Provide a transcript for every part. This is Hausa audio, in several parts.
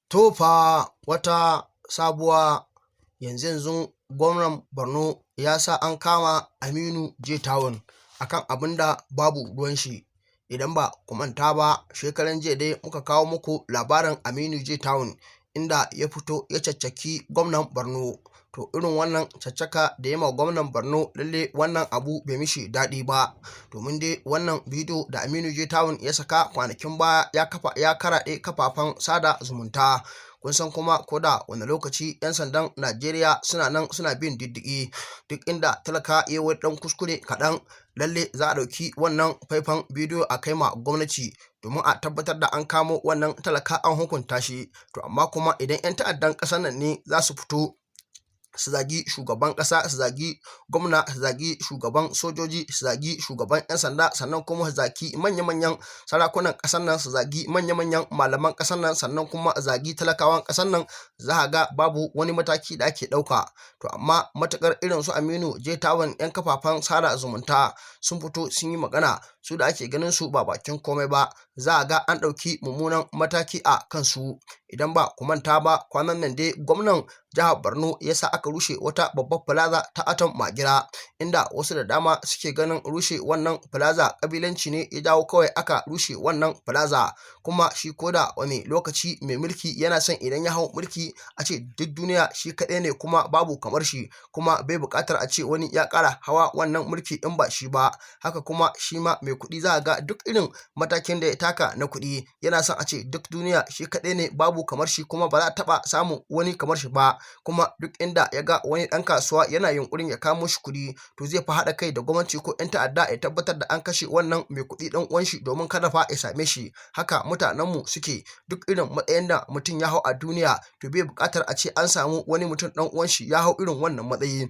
To fa, wata sabuwa. Yanzu-yanzun gwamnan Borno ya sa an kama Aminu J Town akan abin da babu ruwan shi. Idan ba ku manta ba, shekaran jiya dai muka kawo muku labarin Aminu J Town, inda ya fito ya caccaki gwamnan Borno. To, irin wannan caccaka da ya ma gwamnan Borno, lalle wannan abu bai mishi daɗi ba. Domin dai wannan bidiyo da Aminu J Town ya saka kwanakin baya ya kafa ya karaɗe kafafen sada zumunta. Kun san kuma ko da wani lokaci 'yan sandan Najeriya suna nan suna bin diddigi. Duk inda talaka ya wani ɗan kuskure kaɗan, lalle za a ɗauki wannan faifan bidiyo a kai ma gwamnati domin a tabbatar da an kamo wannan talaka an hukunta shi. To, amma kuma idan 'yan ta'addan ƙasar nan ne za su fito su zagi shugaban ƙasa, su zagi gwamna, su zagi shugaban sojoji, su zagi shugaban 'yan sanda, sannan kuma su zagi manya-manyan sarakunan ƙasar nan, su zagi manya-manyan malaman ƙasar nan, sannan kuma zagi talakawan ƙasar nan, za a ga babu wani mataki da ake ɗauka. To, amma matuƙar irin su Aminu J Town, 'yan kafafen sada zumunta, sun fito sun yi magana, su da ake ganin su ba bakin komai ba, za a ga an ɗauki mummunan mataki a kansu. Idan ba ku manta ba, kwanan nan dai gwamnan jihar Borno ya sa aka rushe wata babbar plaza ta Atom Magira, inda wasu da dama suke ganin rushe wannan plaza kabilanci ne ya jawo kawai aka rushe wannan plaza. Kuma shi ko da wani lokaci mai mulki yana son idan ya hau mulki a ce duk duniya shi kaɗai ne kuma babu kamar shi, kuma bai buƙatar a ce wani ya ƙara hawa wannan mulki in ba shi ba. Haka kuma shi ma mai kuɗi, za a ga duk irin matakin da ya taka na kuɗi, yana son a ce duk duniya shi kaɗai ne, babu kamar shi, kuma ba za a taɓa samun wani kamar shi ba. Kuma duk inda ya ga wani ɗan kasuwa yana yunƙurin ya kamo shi kuɗi, to zai fa haɗa kai da gwamnati ko 'yan ta'adda ya tabbatar da an kashe wannan mai kuɗi ɗan uwan shi, domin kada fa ya same shi. Haka mutanenmu suke. Duk irin matsayin da mutum ya hau a duniya, to bai buƙatar a ce an samu wani mutum ɗan uwan shi ya hau irin wannan matsayi.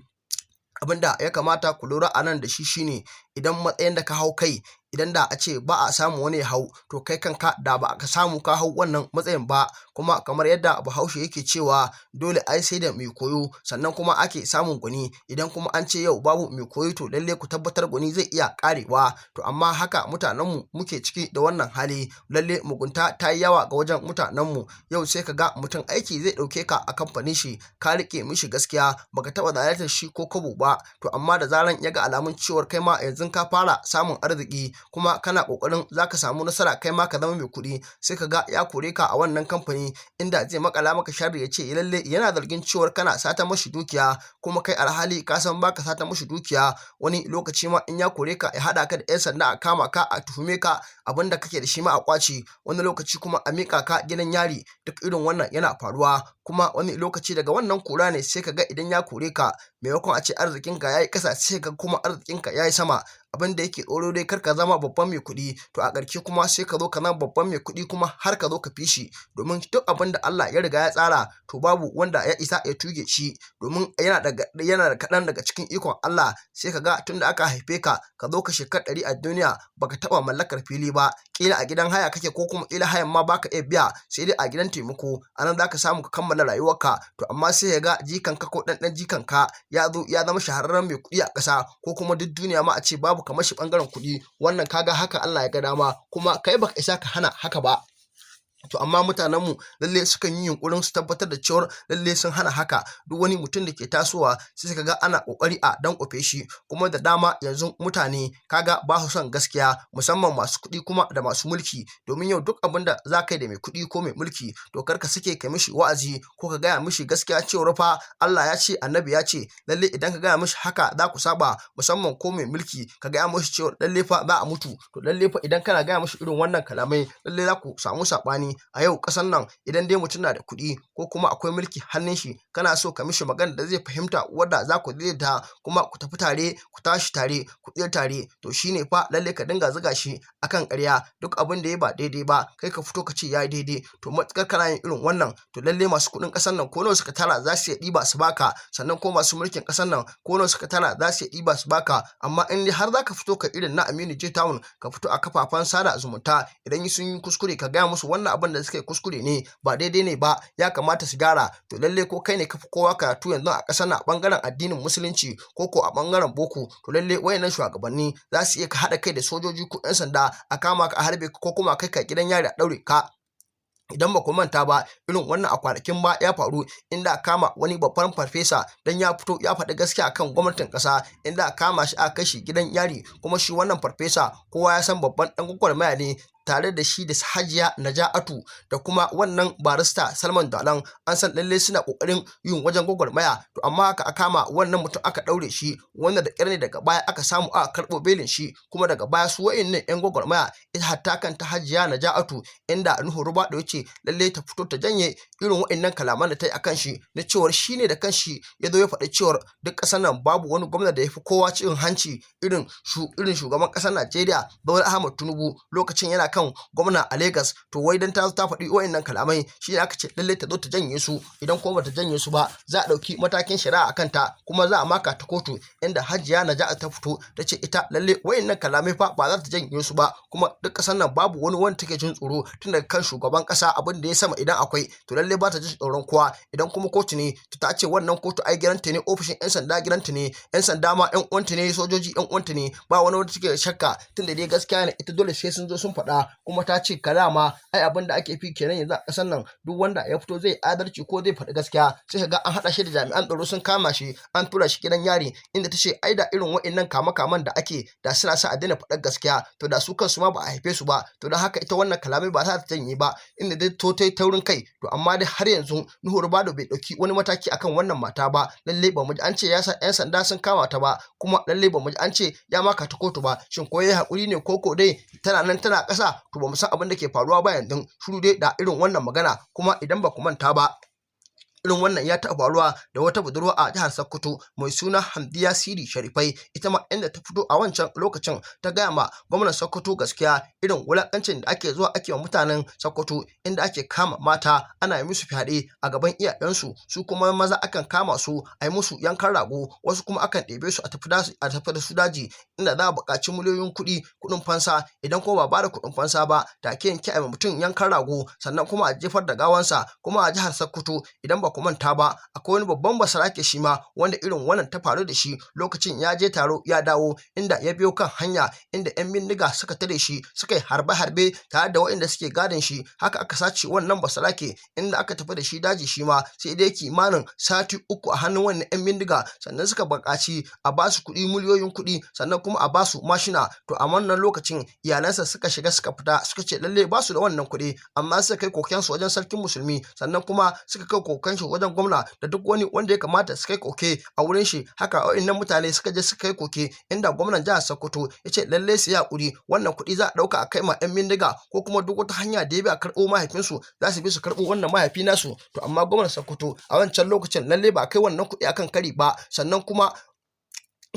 Abin da ya kamata ku lura a nan da shi shine, idan matsayin da ka hau kai, idan da a ce ba a samu wani ya hau, to kai kanka da ba ka samu ka hau wannan matsayin ba. Kuma kamar yadda Bahaushe yake cewa, dole ai sai da mai koyo sannan kuma ake samun gwani. Idan kuma an ce yau babu mai koyo, to lalle ku tabbatar gwani zai iya karewa. To, amma haka mutanenmu muke ciki da wannan hali. Lalle mugunta ta yi yawa ga wajen mutanenmu. Yau sai ka ga mutum aiki zai ɗauke ka a kamfanin shi, ka riƙe mishi gaskiya, baka taɓa zaluntar shi ko kobo ba. To, amma da zaran ya ga alamun cewar kai ma yanzu ka fara samun arziki, kuma kana ƙoƙarin za ka samu nasara, kai ma ka zama mai kuɗi, sai ka ga ya kore ka a wannan kamfani, inda zai makala maka sharri ya ce lalle yana zargin cewar kana sata mashi dukiya, kuma kai alhali ka san baka sata mashi dukiya. Wani lokaci ma in ya kore ka, ya haɗa ka da 'yan sanda a kama ka, a tuhume ka, abin da kake da shi ma a ƙwace. Wani lokaci kuma a miƙa ka gidan yari. Duk irin wannan yana faruwa. Kuma wani lokaci daga wannan kora ne, sai ka ga idan ya kore ka, maimakon a ce arzikinka ya yi ƙasa, sai ka kuma arzikinka ya yi sama. Abin da yake tsoro dai kar ka zama babban mai kuɗi. To, a ƙarshe kuma sai ka zo ka zama babban mai kuɗi, kuma har ka zo ka fi shi. Domin duk abin da Allah ya riga ya tsara, to babu wanda ya isa ya tuge shi, domin yana da kaɗan daga cikin ikon Allah. Sai ka ga tunda aka haife ka, ka zo ka shekar 100 a duniya, baka taɓa mallakar fili ba. Ƙila a gidan haya kake, ko kuma ƙila hayan ma baka iya biya, sai dai a gidan taimako anan zaka samu ka kammala rayuwarka. To, amma sai ya ga jikanka ko ɗan ɗan jikanka ya zo ya zama shahararren mai kuɗi a ƙasa, ko kuma duk duniya ma a ce babu kamar shi ɓangaren kuɗi. Wannan kaga haka Allah ya ga dama, kuma kai baka isa ka hana haka ba. To, amma mutanenmu lalle sukan yi yunkurin su tabbatar da cewar lalle sun hana haka. Duk wani mutum da ke tasowa, sai ka ga ana kokari a danƙofe shi. Kuma da dama yanzu mutane kaga ba su son gaskiya, musamman masu kuɗi kuma da masu mulki. Domin yau duk abin da za ka yi da mai kuɗi ko mai mulki, to kar ka sake ka mishi wa'azi ko ka gaya mishi gaskiya cewar fa Allah ya ce, Annabi ya ce. Lalle idan ka gaya mishi haka, za ku saba. Musamman ko mai mulki, ka gaya mishi cewa lalle fa za a mutu, to lalle fa idan kana gaya mishi irin wannan kalamai, lalle za ku samu saɓani. A yau ƙasar nan, idan dai mutum na da kuɗi ko kuma akwai mulki hannun shi, kana so ka mishi magana da zai fahimta, wadda za ku daidaita kuma ku tafi tare, ku tashi tare, ku tsira tare, to shine fa lalle ka dinga zuga shi akan ƙarya. Duk abin da ya ba daidai ba, kai ka fito ka ce ya yi daidai. To, matuƙar kana yin irin wannan, to lalle masu kuɗin ƙasar nan ko nawa suka tara, za su iya ɗiba su baka. Sannan ko masu mulkin ƙasar nan ko nawa suka tara, za su iya ɗiba su baka. Amma in dai har za ka fito ka irin na Aminu J Town, ka fito a kafafen sada zumunta, idan sun yi kuskure ka gaya musu wannan abin da suka yi kuskure ne, ba daidai ne ba, ya kamata su gyara, to lalle ko kai ne ka fi kowa karatu yanzu a ƙasar nan a ɓangaren addinin Musulunci ko a ɓangaren boko, to lalle wayannan shugabanni za su iya ka haɗa kai da sojoji ko 'yan sanda a kama ka a harbe ko kuma kai ka gidan yari a ɗaure ka. Idan ba ku manta ba, irin wannan a kwanakin ba ya faru, inda aka kama wani babban farfesa dan ya fito ya faɗi gaskiya akan gwamnatin ƙasa, inda aka kama shi aka kai shi gidan yari. Kuma shi wannan farfesa kowa ya san babban ɗan gwagwarmaya ne, tare da shi da Hajiya Naja'atu da kuma wannan Barista Salman Dalan, an san lalle suna kokarin yin wajen gwagwarmaya. To amma aka kama wannan mutum aka daure shi, wanda da kyar ne daga baya aka samu aka karɓo belin shi. Kuma daga baya su wa'innan yan gwagwarmaya, ita hatta kanta Hajiya Naja'atu, inda Nuhu Ribadu ya ce lalle ta fito ta janye irin wa'innan kalaman da ta yi akan shi, na cewar shi ne da kanshi ya zo ya faɗi cewar duk ƙasar nan babu wani gwamna da ya fi kowa cin hanci irin shugaban ƙasar Najeriya Bola Ahmed Tinubu, lokacin yana kan gwamna a Lagos. To wai dan ta faɗi wa'innan kalamai, shi ne aka ce lalle ta zo ta janye su. Idan kuma bata janye su ba, za a ɗauki matakin shari'a a kanta, kuma za a maka ta kotu. Inda Hajiya Naja'atu ta fito ta ce ita lalle wa'innan kalamai fa ba za ta janye su ba, kuma duk ƙasar nan babu wani wanda take jin tsoro, tun daga kan shugaban ƙasa abin da ya sama idan akwai, to lalle ba ta jin tsoron kowa. Idan kuma kotu ne, to ta ce wannan kotu ai gidanta ne, ofishin yan sanda gidanta ne, yan sanda ma yan uwanta ne, sojoji yan uwanta ne, ba wani wanda take shakka, tunda dai gaskiya ne, ita dole sai sun zo sun faɗa. Kuma ta ce kalama ai abin da ake fi kenan yanzu a ƙasar nan, duk wanda ya fito zai adalci ko zai faɗi gaskiya, sai ka ga an haɗa shi da jami'an tsaro, sun kama shi an tura shi gidan yari. Inda ta ce ai da irin wa'innan kama-kaman da ake da suna sa a daina faɗar gaskiya, to da su kansu ma ba a haife su ba. To don haka ita wannan kalamai ba za ta janye ba, inda dai to ta yi taurin kai. To amma dai har yanzu Nuhu Ribadu bai ɗauki wani mataki akan wannan mata ba. Lalle ba mu ji an ce ya sa 'yan sanda sun kama ta ba, kuma lalle ba mu ji an ce ya maka ta kotu ba. Shin ko yayi haƙuri ne, ko ko dai tana nan tana ƙasa? To ba mu san abin da ke faruwa ba yanzu, shiru dai da irin wannan magana. Kuma idan ba ku manta ba, irin wannan ya taɓa faruwa da wata budurwa a jihar Sokoto mai suna Hamdiya Siri Sharifai, ita ma inda ta fito a wancan lokacin ta gaya ma gwamnan Sokoto gaskiya, irin wulakancin da ake zuwa ake wa mutanen Sokoto, inda ake kama mata ana yi musu fyaɗe a gaban iyayensu, su kuma maza akan kama su a yi musu yankan rago, wasu kuma akan ɗebe su a tafi da su daji, inda za a buƙaci miliyoyin kuɗi, kuɗin fansa. Idan kuma ba ba da kuɗin fansa ba, take yanke a mutum yankan rago, sannan kuma a jefar da gawansa. Kuma a jihar Sokoto, idan ba ku manta ba, akwai wani babban basarake shi ma wanda irin wannan ta faru da shi, lokacin ya je taro ya dawo, inda ya biyo kan hanya inda 'yan bindiga suka tare shi, suka yi harbe-harbe tare da waɗanda suke gadin shi. Haka aka sace wannan basarake, inda aka tafi da shi daji, shi ma sai dai kimanin sati 3 a hannun wannan 'yan bindiga, sannan suka buƙaci a ba su kuɗi, miliyoyin kuɗi, sannan kuma a ba su mashina. To a wannan lokacin iyalansa suka shiga suka fita, suka ce lalle ba su da wannan kuɗi, amma suka kai kokensu wajen sarkin musulmi, sannan kuma suka kai kokensu wajen gwamna da duk wani wanda ya kamata su kai koke a wurin shi. Haka wa'annan mutane suka je suka kai koke, inda gwamnan jihar Sokoto ya ce lalle su yi hakuri, wannan kuɗi za a ɗauka a kai ma 'yan bindiga, ko kuma duk wata hanya da ya bi a karɓo mahaifinsu, za su bi su karɓo wannan mahaifi nasu. To amma gwamnan Sokoto a wancan lokacin lalle ba a kai wannan kuɗi akan kari ba, sannan kuma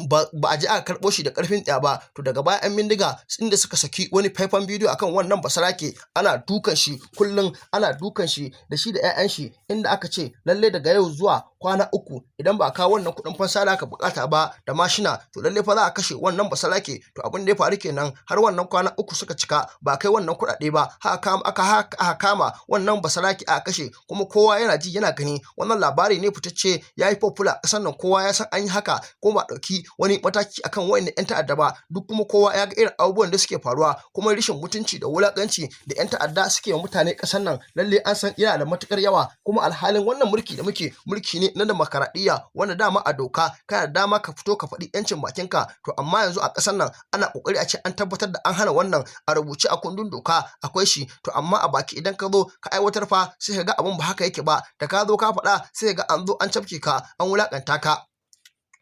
ba a je aka karɓo shi da ƙarfin tsiya ba. To daga baya 'yan bindiga inda suka saki wani faifan bidiyo akan wannan basarake, ana dukan shi kullum, ana dukan shi da shi da 'ya'yan shi, inda aka ce lalle daga yau zuwa kwana 3, idan ba a kawo wannan kuɗin fansa da aka buƙata ba da mashina, to lalle fa za a kashe wannan basarake. To abin da ya faru kenan, har wannan kwana 3 suka cika ba kai wannan kuɗaɗe ba, haka aka kama wannan basarake aka kashe. Kuma kowa yana ji yana gani, wannan labari ne fitacce, ya yi popular ƙasar nan, kowa ya san an yi haka, ko ba ɗauki wani mataki akan wayannan 'yan ta'adda ba. Duk kuma kowa ya ga irin abubuwan da suke faruwa, kuma rashin mutunci da wulakanci da 'yan ta'adda suke wa mutane ƙasar nan, lalle an san yana da matukar yawa. Kuma alhalin wannan mulki da muke, mulki ne na demokaradiyya, wanda dama a doka kana da dama ka fito ka faɗi 'yancin bakinka. To amma yanzu a ƙasar nan ana ƙoƙari a ce an tabbatar da an hana wannan, a rubuce a kundin doka akwai shi, to amma a baki idan ka zo ka aiwatar fa, sai ka ga abin ba haka yake ba. Da ka zo ka faɗa, sai ka ga an zo an cafke ka, an wulakanta ka.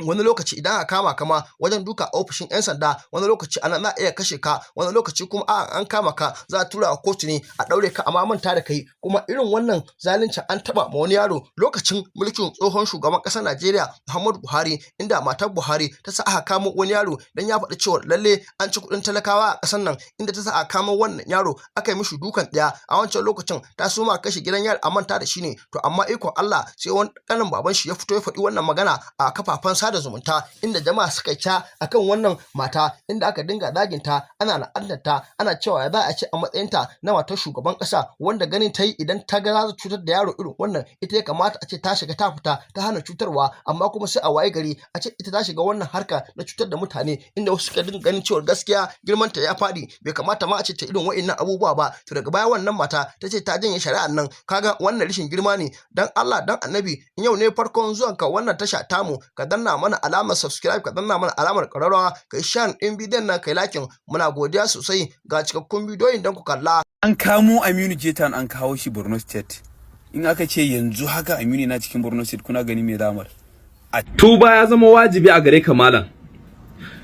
Wani lokaci idan aka kama ka ma wajen duka a ofishin 'yan sanda, wani lokaci ana za a iya kashe ka, wani lokaci kuma a an kama ka za a tura a kotu ne a ɗaure ka, amma manta da kai. Kuma irin wannan zalunci an taɓa ma wani yaro lokacin mulkin tsohon shugaban ƙasar Najeriya Muhammadu Buhari, inda matar Buhari ta sa aka kamo wani yaro dan ya faɗi cewa lalle an ci kuɗin talakawa a ƙasar nan, inda ta sa aka kamo wannan yaro aka yi mishi dukan ɗaya. A wancan lokacin ta so ma kashe gidan yari a manta da shi ne. To amma ikon Allah, sai wani ƙanin baban shi ya fito ya faɗi wannan magana a kafafen sada sada zumunta, inda jama'a suka ca akan wannan mata, inda aka dinga zaginta, ana la'antarta, ana cewa za a ce a matsayinta na matar shugaban ƙasa, wanda ganin ta yi idan ta ga za ta cutar da yaro irin wannan, ita ya kamata a ce ta shiga ta fita ta hana cutarwa, amma kuma sai a waye gari a ce ita ta shiga wannan harka na cutar da mutane, inda wasu suka dinga ganin cewa gaskiya girmanta ya faɗi, bai kamata ma a ce ta irin wa'innan abubuwa ba. To daga baya wannan mata ta ce ta janye shari'ar nan. Kaga wannan rashin girma ne. Dan Allah dan Annabi, in yau ne farkon zuwan ka wannan tasha tamu, ka danna mana alamar subscribe, ka danna mana alamar ƙararrawa, ka yi share ɗin bidiyon nan, kai liking. Muna godiya sosai. Ga cikakkun bidiyoyin don ku kalla. An kamo Aminu J Town, an kawo shi Borno State. In aka ce yanzu haka Aminu na cikin Borno State, kuna gani me damar? Tuba ya zama wajibi a gare ka, malam.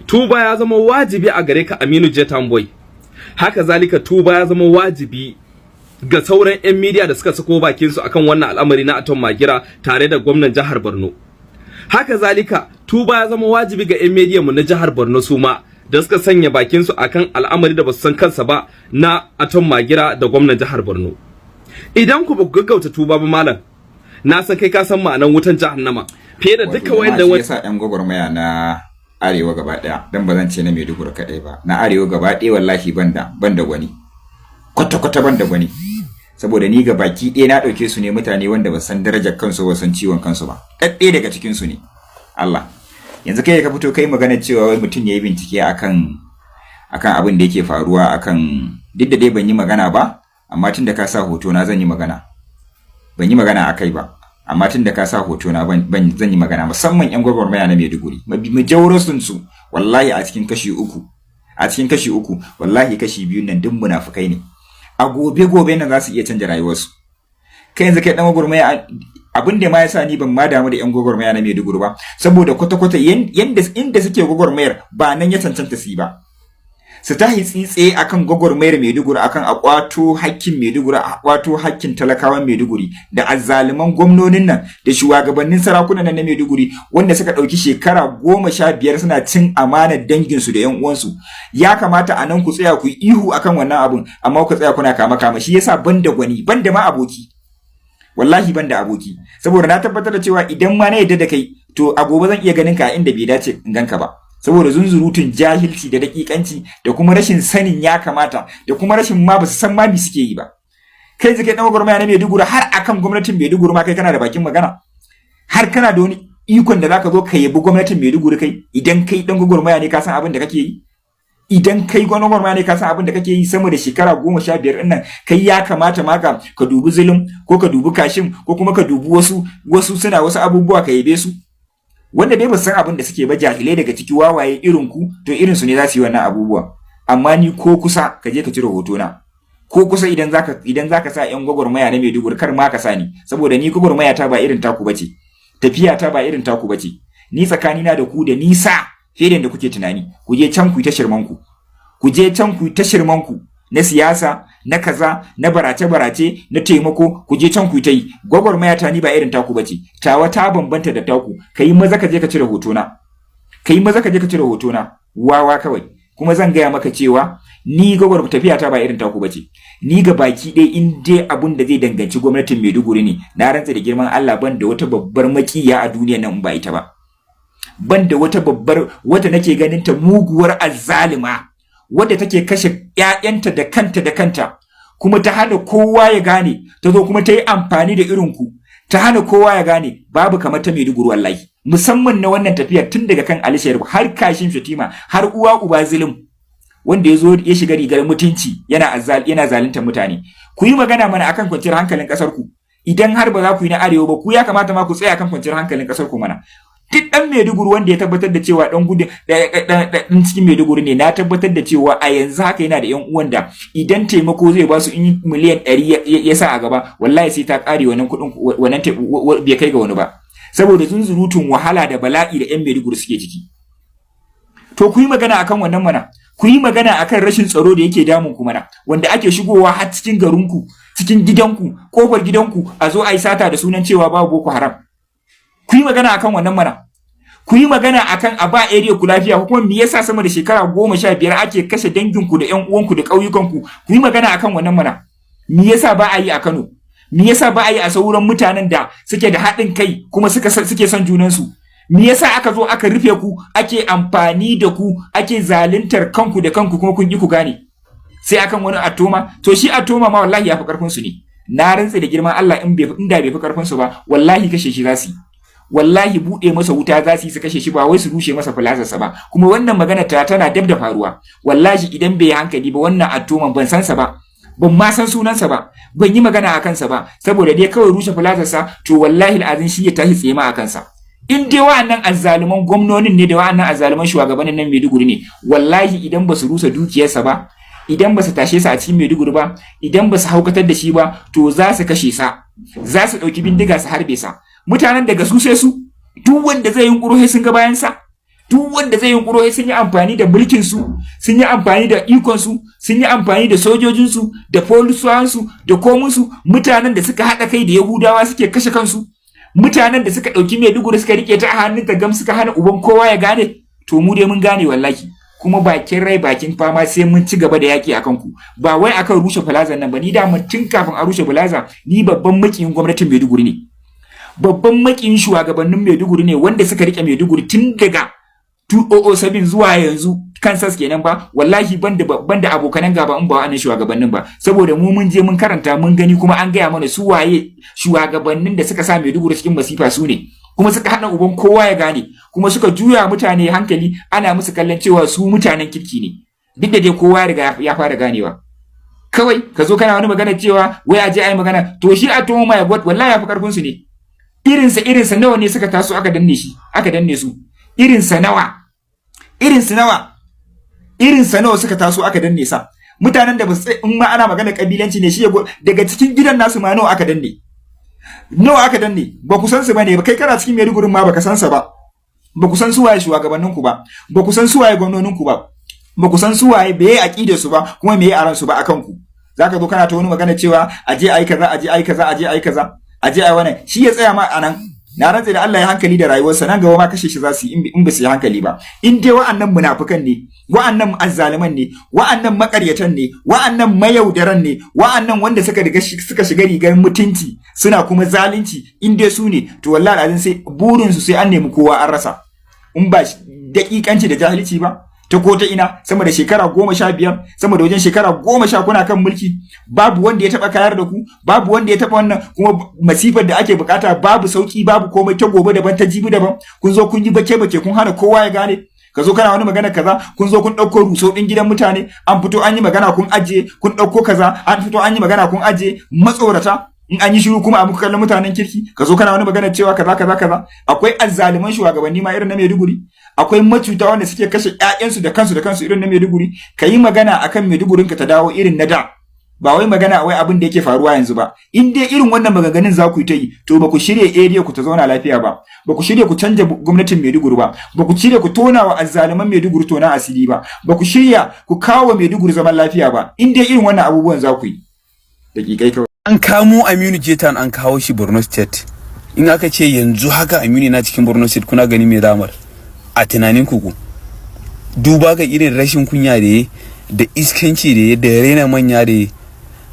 Tuba ya zama wajibi a gare ka, Aminu J Town boy. Haka zalika tuba ya zama wajibi ga sauran 'yan media da suka sako bakin su akan wannan al'amari na Atom Magira tare da gwamnan jihar Borno. Haka zalika tuba ya zama wajibi ga 'yan media mu na jihar Borno, su ma da suka sanya bakin su akan al'amari da basu san kansa ba na Atom Magira da gwamnan jihar Borno. Idan ku ba ku gaggauta tuba ba, malam, na san kai ka san ma'anan wutan jahannama fiye da duka wayanda wani yasa yan gwagwarmaya na Arewa gaba daya, dan ba zan ce na Maiduguri kadai ba, na Arewa gaba daya, wallahi banda gwani, kwata kwata banda gwani, saboda ni ga baki ɗaya na ɗauke su ne mutane wanda ba san darajar kansu ba, san ciwon kansu ba. Ɗaɗɗaya daga cikin su ne. Allah, yanzu kai ka fito kai magana cewa wai mutum ya yi bincike akan abin da yake faruwa akan, duk da dai ban yi magana ba, amma tun da ka sa hoto na zan yi magana. Ban yi magana akai ba, amma tun da ka sa hoto na ban zan yi magana, musamman yan gwagwarmaya na Maiduguri. Majoritin su wallahi a cikin kashi uku, wallahi kashi biyu nan duk munafukai ne. A gobe gobe nan za su iya canja rayuwarsu. Kai yanzu kai dan gwagwarmaya, abin da ma yasa ni ban ma damu da yan gwagwarmaya na Maiduguri ba, saboda kwata kwata yanda inda suke gwagwarmayar ba nan ya cancanta su yi ba. Su tahi tsitse akan gwagwarmayar Maiduguri, akan a kwato hakkin Maiduguri, a kwato hakkin talakawan Maiduguri da azzaluman gwamnonin nan da shugabannin sarakunan nan na Maiduguri, wanda suka ɗauki shekara 15 suna cin amanar danginsu da yan uwansu. Ya kamata a nan ku tsaya ku yi ihu akan wannan abun, amma ku tsaya kuna kama kama. Shi yasa banda gwani, banda ma aboki, wallahi banda aboki, saboda na tabbatar da cewa idan ma na yadda da kai, to a gobe zan iya ganin ka a inda bai dace in ganka ba, saboda zunzurutun jahilci da dakikanci da kuma rashin sanin ya kamata da kuma rashin ma basu san ma me suke yi ba. Kai zai kai dan gwagwarmaya na Maiduguri, har akan gwamnatin Maiduguri ma kai kana da bakin magana, har kana da wani ikon da zaka zo ka yabi gwamnatin Maiduguri. Kai idan kai dan gwagwarmaya ne, ka san abin da kake yi. Idan kai gwagwarmaya ne, ka san abin da kake yi sama da shekara 15 ɗin nan. Kai ya kamata ma ka dubi Zulum ko ka dubi Kashim ko kuma ka dubi wasu suna wasu abubuwa ka yabe su, wanda dai ba san abin da suke ba, jahilai daga ciki, wawaye irin ku, to irin su ne za su yi wannan abubuwa. Amma ni ko kusa, ka je ka cire hoto na ko kusa. Idan zaka sa yan gwagwarmaya na Maiduguri, kar ma ka sa ni, saboda ni gwagwarmaya ta ba irin taku bace, tafiya ta ba irin taku bace. Ni tsakanina da ku da nisa fiye da kuke tunani. Ku je can ku yi ta shirman ku, ku je can ku yi ta shirman ku na siyasa, na kaza, na barace-barace, na taimako, ku je can ku ta yi gwagwarmaya. Ta ni ba irin taku bace, tawa ta bambanta da taku. Kai maza ka je ka cire hotona, kai maza ka je ka cire hotona, wawa kawai. Kuma zan gaya maka cewa ni gwagwar tafiya ta ba irin taku bace. Ni ga baki ɗaya, in dai abun da zai danganci gwamnatin Maiduguri ne, na rantsa da girman Allah ban da wata babbar makiya a duniyar nan in ba ita ba. Ban da wata babbar wata nake ganin ta muguwar azzalima, wadda take kashe ƴaƴanta da kanta da kanta, kuma ta hana kowa ya gane, ta zo kuma ta yi amfani da irin ku ta hana kowa ya gane, babu kamar ta Maiduguri wallahi, musamman na wannan tafiyar, tun daga kan Ali Sharif har Kashim Shatima har uwa uba Zulum, wanda ya zo ya shiga rigar mutunci yana zalunta mutane. Ku yi magana mana akan kwanciyar hankalin kasar ku. Idan har ba za ku yi na Arewa ba, ku ya kamata ma ku tsaya akan kwanciyar hankalin kasar ku mana. Duk dan Maiduguri wanda ya tabbatar da cewa dan gudun dan cikin Maiduguri ne, na tabbatar da cewa a yanzu haka yana da yan uwan da idan taimako zai ba su, in miliyan 100 ya sa a gaba, wallahi sai ta kare wannan kuɗin, wannan bai kai ga wani ba, saboda zunzurutun wahala da bala'i da yan Maiduguri suke ciki. To ku yi magana akan wannan mana. Ku yi magana akan rashin tsaro da yake damun ku mana, wanda ake shigowa har cikin garinku, cikin gidanku, kofar gidanku, a zo a yi sata da sunan cewa babu Boko Haram. Ku yi magana akan wannan mana. Ku yi magana akan a ba area ku lafiya, ko kuma me yasa sama da shekara 15 ake kashe danginku da ƴan uwanku da ƙauyukanku. Ku yi magana akan wannan mana. Me yasa ba a yi a Kano? Me yasa ba a yi a sauran mutanen da suke da haɗin kai kuma suke son junansu? Me yasa aka zo aka rufe ku, ake amfani da ku, ake zaluntar kanku da kanku, kuma kun ki ku gane? Sai akan wani Atoma. To shi Atoma ma wallahi ya fi karfin su ne. Na rantse da girman Allah, in bai inda bai fi karfin su ba, wallahi kashe shi za su yi, wallahi buɗe masa wuta za su yi su kashe shi, ba wai su rushe masa filazarsa ba. Kuma wannan magana ta tana dab da faruwa. Wallahi idan bai yi hankali ba, wannan Atoman, ban san sa ba, ban ma san sunansa ba, ban yi magana a kansa ba, saboda dai kawai rushe filazarsa, to wallahi al'azin shi ya tashi tsaye ma a kansa. In dai wa'annan azzaluman gwamnonin ne da wa'annan azzaluman shugabannin nan Maiduguri ne, wallahi idan ba su rusa dukiyarsa ba, idan ba su tashe sa a cikin Maiduguri ba, idan ba su haukatar da shi ba, to za su kashe sa, za su ɗauki bindiga su harbe sa. Mutanen daga su sai su, duk wanda zai yunkuro sai sun ga bayan sa. Duk wanda zai yunkuro sai sun yi amfani da mulkin su, sun yi amfani da ikon su, sun yi amfani da sojojin su, da polisuwan su, da komun su. Mutanen da suka haɗa kai da Yahudawa suke kashe kansu, mutanen da suka ɗauki Maiduguri suka rike ta a hannun ta gam, suka hana uban kowa ya gane. To mu dai mun gane wallahi, kuma bakin rai bakin fama sai mun ci gaba da yaki akan ku, ba wai akan rushe plaza nan ba. Ni da tun kafin a rushe plaza, ni babban makiyin gwamnatin Maiduguri ne, babban makiyin shugabannin Maiduguri ne, wanda suka rike Maiduguri tun daga 2007 zuwa yanzu, kansas kenan ba. Wallahi banda abokanan gaba in ba wa'annan shugabannin ba, saboda mu mun je mun karanta, mun gani, kuma an gaya mana su waye shugabannin da suka sa Maiduguri cikin masifa. Su ne kuma suka hana uban kowa ya gane, kuma suka juya mutane hankali, ana musu kallon cewa su mutanen kirki ne, duk da dai kowa ya riga ya fara ganewa. Kawai ka zo kana wani magana cewa wai a je a yi magana. To shi a my God, wallahi ya fi karfin su ne. Irinsa irinsa nawa ne suka taso aka danne shi, aka danne su? Irinsa nawa, irinsa nawa, irinsa nawa suka taso aka danne sa? Mutanen da ba su, in ma ana magana kabilanci ne, shi ya daga cikin gidan nasu ma nawa aka danne, nawa aka danne? Ba ku san su bane ba. Kai kana cikin Maiduguri ma baka san sa ba. Ba ku san su waye shugabannin ku ba, ba ku san su waye gwamnonin ku ba, ba ku san su waye meye aqidar su ba, kuma meye aran su ba akan ku. Zaka zo kana ta wani magana cewa aje ayi kaza, aje ayi kaza, aje ayi kaza, aje ayi wannan. Shi ya tsaya ma anan. Na rantse da Allah, ya hankali da rayuwarsa, nan gaba ma kashe shi za su yi in ba su yi hankali ba. In dai wa'annan munafukan ne, wa'annan azzaluman ne, wa'annan makaryatan ne, wa'annan mayaudaran ne, wa'annan wanda suka riga suka shiga rigar mutunci suna kuma zalunci, in dai su ne, to wallahi alazin sai burin su sai an nemi kowa an rasa. In ba daƙiƙanci da jahilci ba, ta ko ta ina, sama da shekara 15, sama da wajen shekara 10 kuna kan mulki, babu wanda ya taba kayar da ku, babu wanda ya taba wannan. Kuma masifar da ake bukata, babu sauki, babu komai, ta gobe daban, ta jibi daban. Kun zo kun yi bake bake, kun hana kowa ya gane. Ka zo kana wani magana kaza. Kun zo kun ɗauko rusau ɗin gidan mutane, an fito an yi magana kun ajiye. Kun ɗauko kaza, an fito an yi magana kun ajiye. Matsorata, in an yi shiru kuma a muku kallon mutanen kirki. Ka zo kana wani magana cewa kaza kaza kaza. Akwai azzaluman shugabanni ma irin na Maiduguri? Akwai macuta wanda suke kashe ƴaƴansu da kansu da kansu irin na Maiduguri? Ka yi magana akan Maidugurin ka ta dawo irin na da, ba wai magana wai abin da yake faruwa yanzu ba. In dai irin wannan maganganun za ku yi ta yi, to ba ku shirya area ku ta zauna lafiya ba, ba ku shirya ku canja gwamnatin Maiduguri ba, ba ku shirya ku tona wa azzaluman Maiduguri tona asiri ba, ba ku shirya ku kawo Maiduguri zaman lafiya ba, in dai irin wannan abubuwan za ku yi. Daƙiƙai kawai. An kamo Aminu J Town, an kawo shi Borno State. In aka ce yanzu haka Aminu na cikin Borno State, kuna gani me damar a tunanin ku? Duba ga irin rashin kunya da ya, da iskanci da ya, da raina manya da ya,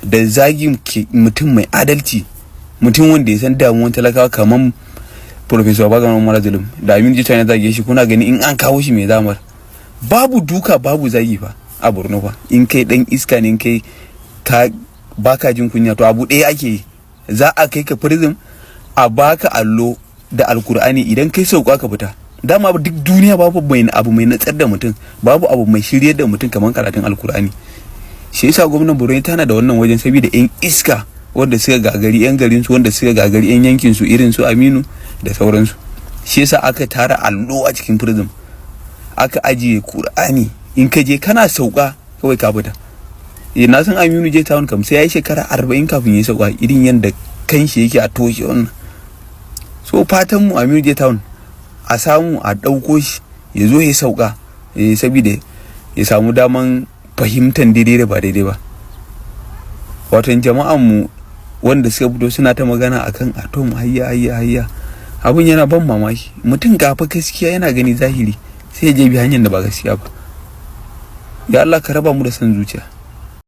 da zagin mutum mai adalci, mutum wanda ya san damuwan talakawa kamar Professor Babagana Umar Zulum, da Aminu J Town ya zage shi. Kuna gani in an kawo shi mai zamar? Babu duka, babu zagi fa a Borno fa. In kai dan iska ne, in kai ka baka jin kunya, to abu ɗaya ake yi: za a kai ka prison, a baka allo da Alkur'ani, idan kai sauka ka fita. Dama duk duniya babu mai abu mai natsar da mutum, babu abu mai shiryar da mutum kamar karatun Alkur'ani. Shi yasa gwamnan Borno tana da wannan wajen, saboda yan iska wanda suka gagari yan garin su, wanda suka gagari yan yankin su, irin su Aminu da sauransu. Shi yasa aka tara allo a cikin prison, aka ajiye Kur'ani. In ka je kana sauka kawai ka fita. Na san Aminu J Town kam sai ya yi shekara 40 kafin ya sauka, irin yadda kanshi yake a toshe wannan. So fatan mu, Aminu J Town a samu a ɗauko shi ya zo ya sauka, saboda ya samu daman fahimtar daidai da ba daidai ba. Wato jama'an mu wanda suka fito suna ta magana akan atom, hayya hayya hayya, abun yana ban mamaki. Mutum gafa gaskiya yana gani zahiri, sai ya je bi hanyar da ba gaskiya ba. Ya Allah, ka raba mu da son zuciya.